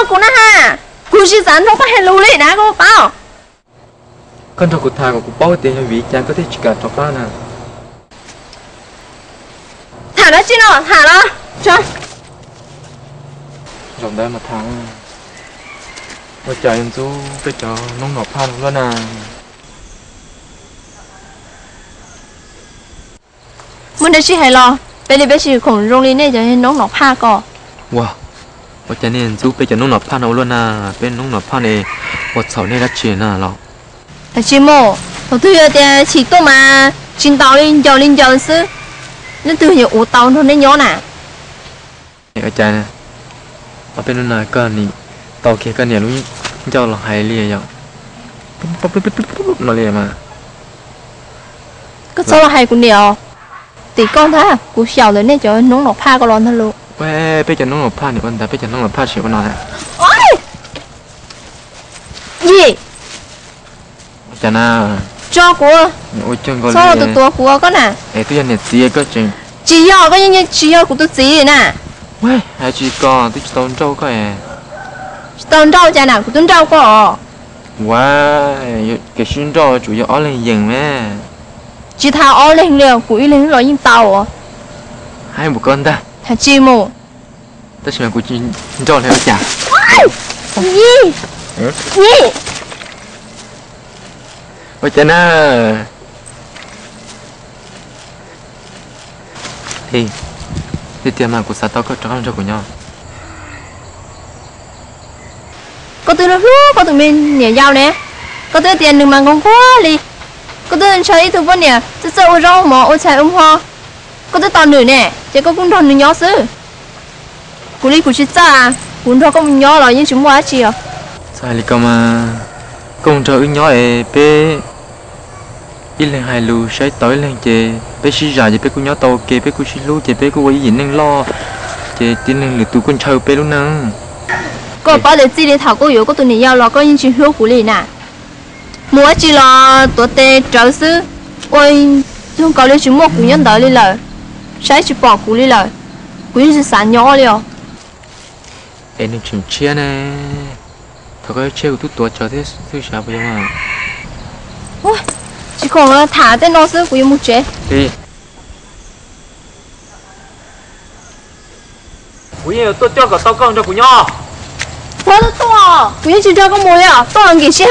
Kuv na ha, kuv tsis xav nrog koj hais lus li na, koj paub. Koj nrog kuv tham kom kuv paub tias yog vim li cas koj thiaj tsis kam rov qab na. Tham dab tsi no, tham los. Zaum ntawd mas tham. Ua cas yuav ntxub peb cov noob nom phaj no luaj na. Muaj dab tsi hais los, peb li peb tsis khoom zoo li nej cov noob nom phaj ko. Ua, ua cas nej ntxub peb cov noob nom phaj no ua luaj na? Peb noob nom phaj ne, ua txhaum nej dab tsi na los? Tsis mus, thaum twg yog tias chim tuaj mas tsis ntaus li ncaws li ncaws xwb. Leej twg yuav ua tau nrog nej nyob na? Ua cas peb hnub no koj nim tau kiag koj niam lub ncauj los hais li yom? No li mas. Koj txhob los hais kuv niam os. Tim koj ntag, kuv xyaum ntawm nej cov noob nom phaj ko los ntag lauj. Peb cov noob nom phaj nim ua ntawd, peb cov noob nom phaj sim ua no na. Yim. Ua cas na? Tso kuv. Txhob ua tus tuav kuv koj na. Es twb yog niam txiv koj tseem. Tsis yog, koj yeej tsis yog kuv tus txiv na. Hais tsis ko, twb tsis tau nrauj koj. Tsis tau nrauj cas na, kuv twb nrauj koj os. Ua, kev sib nrauj tsuas yog ob leeg yees me. Tsis tas ob leeg li, kuv ib leeg los yeej tau os. Hais mus koj ntag. Hais tsis mus. Tab sis mas kuv tsis nrauj li ua cas. Ua cas na? Tiag tiag mas kuv xav tau koj rov qab nrog kuv nyob. Koj twb hlub koj tus me niam yau ne, koj twb tias nws mas nquag nquag li. Koj twb ntshaw ib tug poj niam txawj txawj ua zaub mov ua txhais ua hmo, koj twb tos nws ne, ces koj kuj nrog nws nyob xwb. Kuv li kuv tsis txawj, kuv nrog koj mus nyob los yeej tsis muaj dab tsi os. Txawm hais li ko mas, koj mus nrog wb nyob es peb ib leeg hais lus saib tau ib leeg ces peb sib zam ces peb kuj nyob tau ua ke, peb kuj sib hlub ces peb kuj ua ib yim neej loj, ces tib neeg lwm tus kuj ntshaw peb lub neej. Koj paub tias txij li thaum koj yuav koj tus niam yau los koj yeej tsis hlub kuv li na. Mus ua dab tsi los tuav tes rawv xwb, ua zoo nkaus li tsis muaj kuv nyob ntawd li lawm, saib tsis pom kuv li lawm, kuv yeej tsis xav nyob li os. Es nws tseem tshiab ne, thaum koj tshiab kuv twb tuav tsawv thiab xwb sav puas yog? Tsis khoom tham tej no xwb, kuv yuav mus tsev. Kuv yeej yuav tuaj coj kom tau koj nrog kuv nyob. Txhob tuaj, kuv yeej tsis nrog koj mus li os, tuaj los nkim sij hawm.